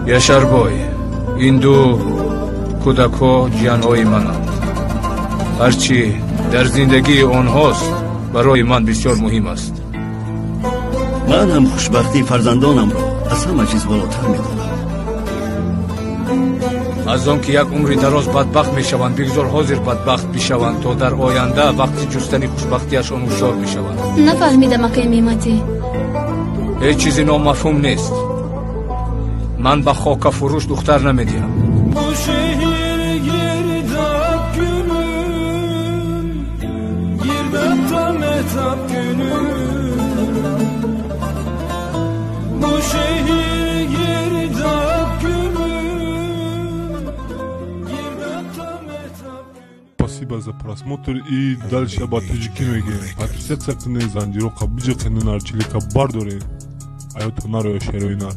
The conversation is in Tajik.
Яшарбой, ин ду кӯдакҳо ҷиянҳои мананд. Ҳарчи дар зиндагии онҳост, барои ман бисёр муҳим аст. Ман ҳам хушбахтии фарзандонамро аз ҳама чиз болотар медонам. Аз он ки як умри дароз бадбахт мешаванд, бигзор ҳозир бадбахт бишаванд, то дар оянда вақти ҷустани хушбахтиашон ҳушёр бишаванд. Нафаҳмидам, акай Мематӣ. Ҳеҷ чизи номафҳум нест. Ман ба хокафурӯш духтар намедиҳам. Bu şehir girdap gülüm, girdapta mehtap gülüm. Bu şehir girdap gülüm, girdapta mehtap gülüm. Спасибо за просмотр, и дальше ба тоҷикӣ мегӯем: подписаться кунед, занҷироқа биҷиқенед, нарчилика бардоред, аёто нароя шерои нар.